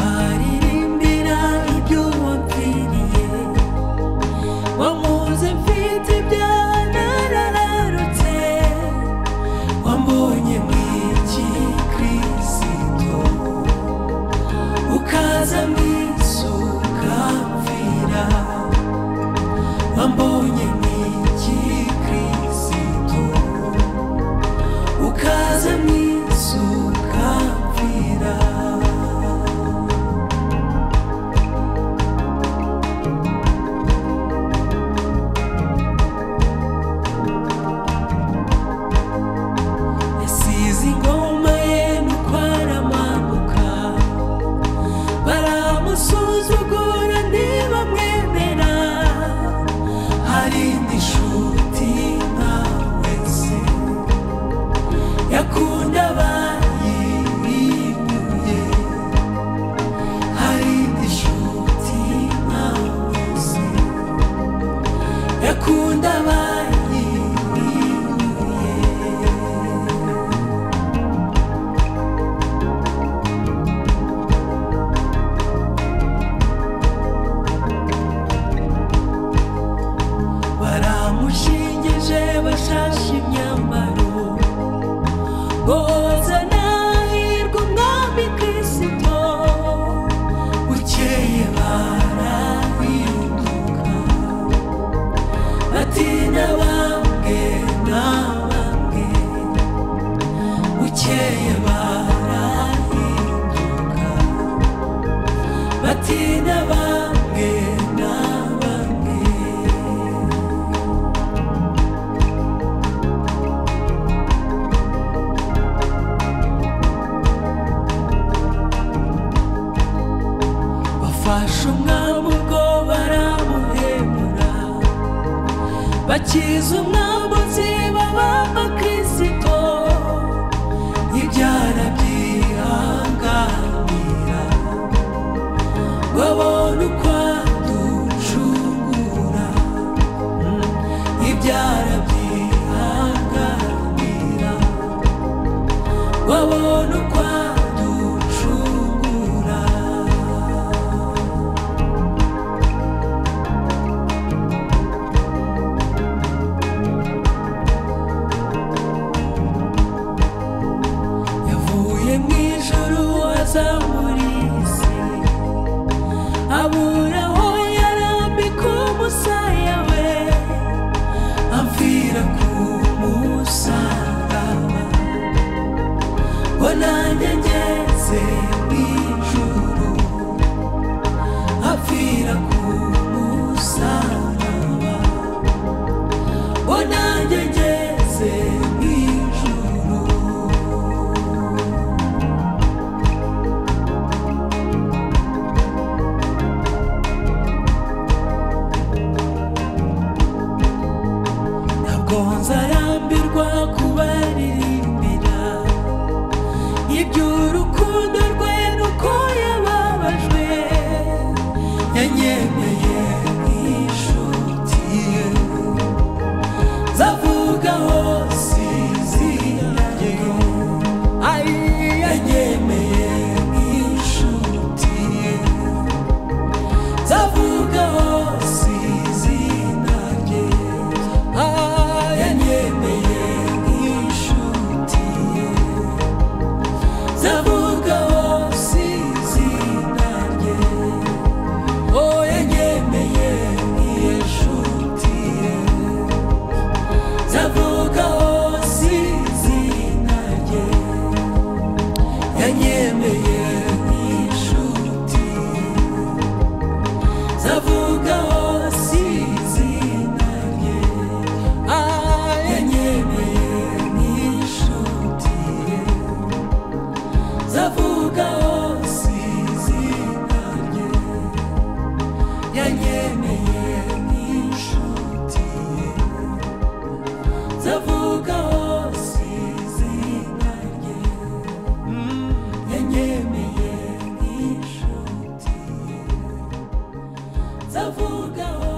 Ndabaririmbira ibyo wampfiriye, wankunze mfite ibyaha narararutse, wambonye mw'iki Kristo, ukaza mw'isi ukamfira, wambonye mw'iki Kristo, ukaza mw'isi ukamfira. Yasize ingoma ye nuko aramanuka, baramusuzugura ntibamwemera. Hari indi nshuti nkawe se yakunda abayihinyuye, hari indi nshuti nkawe se yakunda abayihinyuye. Baramushingije bashashe imyambaro, hozana hirwa umwami Kristo. Bukeye barahinduka, batinya bamwe na bamwe. Bukeye barahinduka, batinya bamwe na bamwe. Bafashe umwami ubwo baramuhemura, bakiza umwambuzi babamba Kristo. Ibyara byihanganira ngo abone uko aducungura, ibyara byihanganira ngo abone uko aducungura. Yavuye mu ijuru aza muri iyi si, abura aho yarambika umusaya we, amfira ku musaraba, ngo nanjye ngeze mu ijuru. Apfira ku musaraba, ngo nanjye ngeze mu ijuru. Ntabwo nzarambirwa kubaririmbira iby'urukundo rwe nuko Nzavuga.